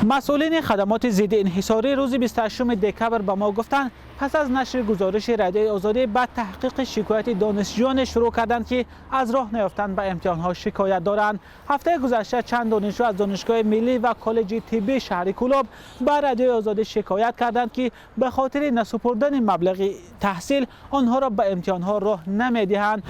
Масъулини хадамоти зидди инҳисорӣ рӯзи 28 декабр ба мо гуфтанд, пас аз нашри гузориши Радиои Озодӣ ба таҳқиқи шикояти донишҷӯёне шурӯъ карданд, ки аз роҳ наёфтан ба имтиҳонҳо шикоят доранд. Ҳафтаи гузашта чанд донишҷӯ аз Донишгоҳи миллӣ ва коллеҷи тиббии шаҳри Кӯлоб ба Радиои Озодӣ шикоят карданд, ки ба хотири насупурдани маблағи таҳсил онҳоро ба имтиҳонҳо роҳ намедиҳанд.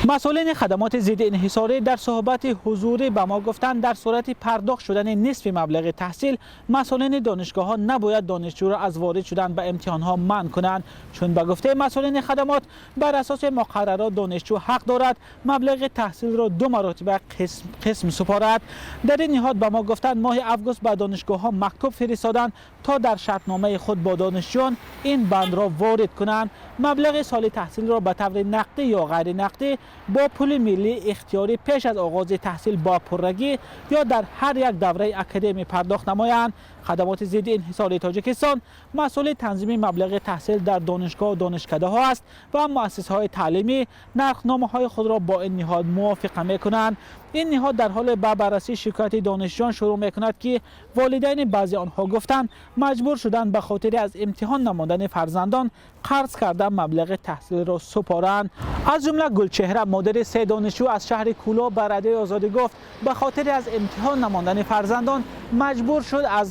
Масъулини хадамоти зидди инҳисорӣ дар суҳбати ҳузурӣ ба мо гуфтанд, дар сурати пардохт шудани нисфи маблағи таҳсил масъулини донишгоҳҳо набояд донишҷӯро аз ворид шудан ба имтиҳонҳо манъ кунанд, чун ба гуфтаи масъулини хадамот, бар асоси муқаррарот донишҷӯ ҳақ дорад маблағи таҳсилро ду маротиба қисм супорад. Дар ин ниҳод ба мо гуфтанд, моҳи август ба донишгоҳҳо мактуб фиристоданд, то дар шартномаи худ бо донишҷӯён ин бандро ворид кунанд: маблағи соли таҳсилро ба таври нақдӣ ё ғайринақдӣ бо пули миллӣ ихтиёрӣ пеш аз оғози таҳсил бо пуррагӣ ё дар ҳар як давраи академӣ пардохт намоянд. Хадамоти зидди инҳисории Тоҷикистон масъули танзими маблағи таҳсил дар донишгоҳу донишкадаҳо аст ва муассисаҳои таълимӣ нархномаҳои худро бо ин ниҳод мувофиқа мекунанд. Ин ниҳод дар ҳоле ба баррасии шикояти донишҷӯён шурӯъ мекунад, ки волидайни баъзе онҳо гуфтанд, маҷбур шуданд ба хотири аз имтиҳон намондани фарзандон қарз карда маблағи таҳсилро супоранд. Аз ҷумла Гулчеҳра, модари се донишҷӯ аз шаҳри Кӯлоб, ба Радиои Озодӣ гуфт, ба хотири аз имтиҳон намондани фарзандон маҷбур шуд аз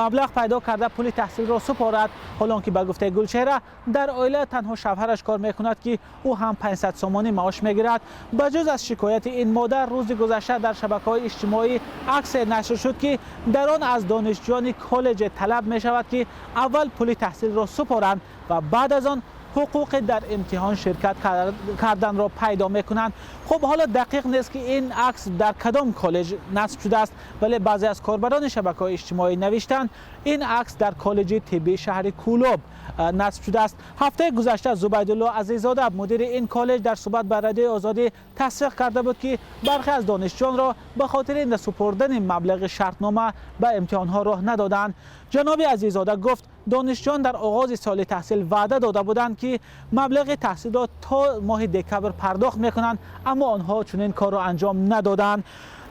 маблағ пайдо карда пули таҳсилро супорад. Ҳолон ки ба гуфтаи Гулчеҳра, дар оила танҳо шавҳараш кор мекунад, ки ӯ ҳам 500 сомонӣ маош мегирад. Ба ҷуз аз шикояти ин модар, рӯзи гузашта дар шабакаҳои иҷтимоӣ аксе нашр шуд, ки дар он аз донишҷӯёни коллеҷе талаб мешавад, ки аввал пули таҳсилро супоранд ва баъд аз он ҳуқуқи дар имтиҳон ширкат карданро пайдо мекунанд. Хуб, ҳоло дақиқ нест, ки ин акс дар кадом коллеҷ насб шудааст, вале баъзе аз корбарони шабакаҳои иҷтимоӣ навиштанд, ин акс дар коллеҷи тиббии шаҳри Кӯлоб насб шудааст. Ҳафтаи гузашта Зубайдулло Азиззода, мудири ин коллеҷ, дар суҳбат ба Радиои Озодӣ тасдиқ карда буд, ки бархе аз донишҷӯёнро ба хотири насупурдани маблағи шартнома ба имтиҳонҳо роҳ надоданд. Ҷаноби Азиззода гуфт, донишҷӯён дар оғози соли таҳсил ваъда дода буданд, ки маблағи таҳсилро то моҳи декабр пардохт мекунанд, аммо онҳо чунин корро анҷом надоданд.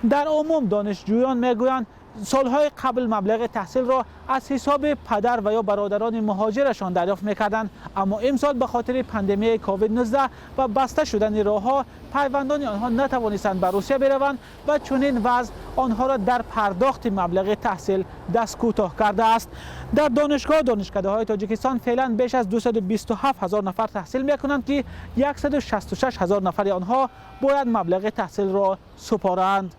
Дар умум донишҷӯён мегӯянд, солҳои қабл маблағи таҳсилро аз ҳисоби падар ва ё бародарони муҳоҷирашон дарёфт мекарданд, аммо имсол ба хотири пандемияи COVID-19 ва баста шудани роҳҳо пайвандони онҳо натавонистанд ба Русия бираванд ва чунин вазъ онҳоро дар пардохти маблағи таҳсил даст кӯтоҳ кардааст. Дар донишгоҳ донишкадаҳои Тоҷикистон феълан беш аз 227 ҳазор нафар таҳсил мекунанд, ки 166 ҳазор нафари онҳо бояд маблағи таҳсилро супоранд.